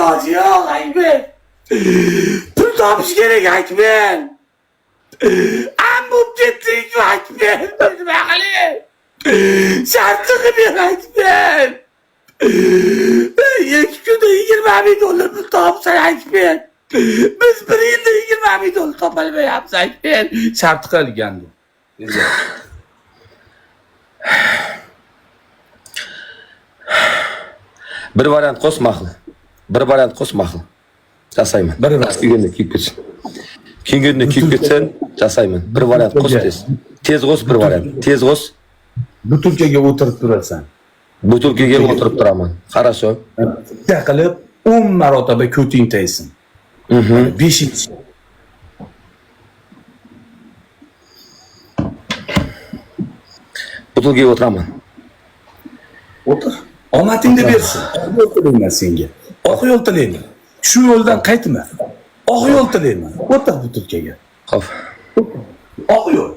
Iloji yo'q, Akbar. Pul topish kerak, Akbar. Am bo'lib ketdik, Akbar. Nima qilay? Shartli qilib ber, Akbar. 2 kunda 20 000 dollar pul topsan, Akbar. Biz bir yilda 20 000 dollar topolmayapmiz, Akbar. Shart qilgan. Бір вариант қос, мақұл. Бір вариант қос, мақұл. Жасаймын. Bir variant. Күйгенде күйіп кетсін. Күйгенде күйіп кетсең, жасаймын. Бір вариант қос тез. Тез қос бір вариант. Тез қос. Бутылкаga o'tirib turasan. Бутылкаga o'tirib turaman. Хорошо. Bitta qilib 10 marotaba ko'ting tegsin. Beshinchi. Бутылкаga o'tiraman. O'tir. Omadingni bersin. Oq yo'l tilayman senga. Oq yo'l tilayman. Shu yo'ldan qaytma. Oq yo'l tilayman. O'tir бутылкаga. Xo'p. Oq yo'l.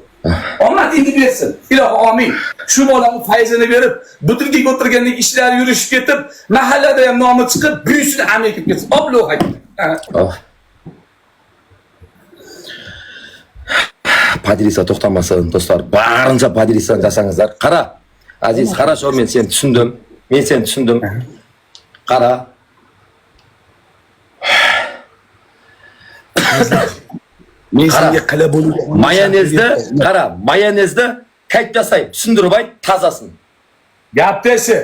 Omadingni bersin. Ilohi omin. Shu bolani fayzini berib, бутылкаga o'tirgandan ishlari yurishib ketib, mahallada ham nomi chiqib, buyisini am ekib ketsin. Oblo hakka. Oh. Поделиться тоқтамасын, достар. Барынша поделиться жасаңыздар. Қара, Азиз, хорошо, мен сені түсіндім. Мен сені түсіндім. Қара. Men senga qilib bo'lgan Майонезді, қара, майонезді қайтып жасаймын. Түсіндіріп айт, тазасын. Gap desa.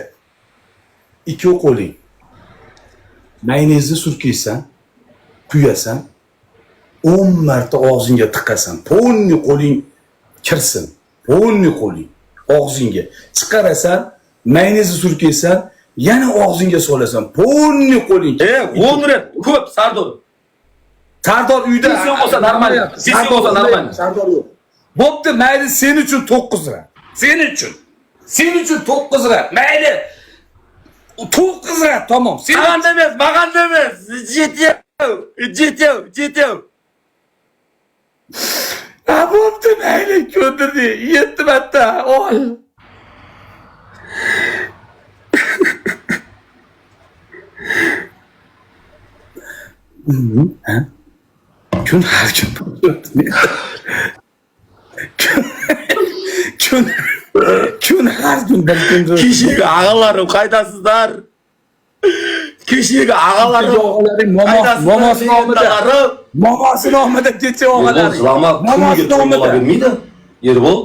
Ikki qo'ling. Mayonezni surkaysan, quyasan, 10 marta og'zingga tiqasan. Полный qo'ling kirsin. Полный qo'ling og'zingga. Chiqarasan, mayonezni surkaysan, yana og'zingga solasan. Полный qo'ling. 10 рет көп, Сардор. Sardor uyda. Besov bo'lsa нормально. Besov bo'lsa нормально. Sardor yo'q. Bo'pti, mayli, sen uchun 9 rat. Sen uchun. Sen uchun 9 rat. Mayli. 9 rat, tamom. Sen Маған да емес, маған да емес. Жетеу, жетеу, жетеу. Ha, bo'pti, mayli, ko'ndirdi. 7 marta. Ol. Ha? Kun har kun kun kun har kun bir kun. Кешегі ағаларым қайдасыздар? Кешегі ағаларым Og'alaring momo қайдасыздар? momosi nomida Легендаларым. Momosi nomida kecha Ербол, og'alaring жылама, momosi күніге той бола nomida бермейді. Ербол,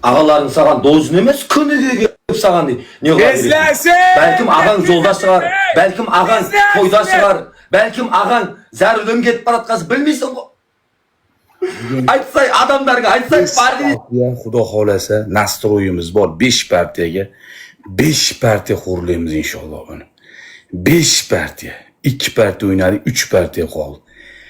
ағаларың саған должен емес, күніге келіп саған не қыла береді. Eslasin. Бәлкім ағаң жолда шығар, бәлкім ағаң тойда шығар, бәлкім ағаң зәрулем кетіп бара жатқанын білмейсің ғой. Айтсай адамдарға, айтсай, парень. Partiya, xudo xohlasa, настрой imiz bor 5 partiyaga, 5 partiya xo'rlaymiz inshaalloh buni. 5 partiya, 2 partiya o'ynadik, 3 partiya qoldi.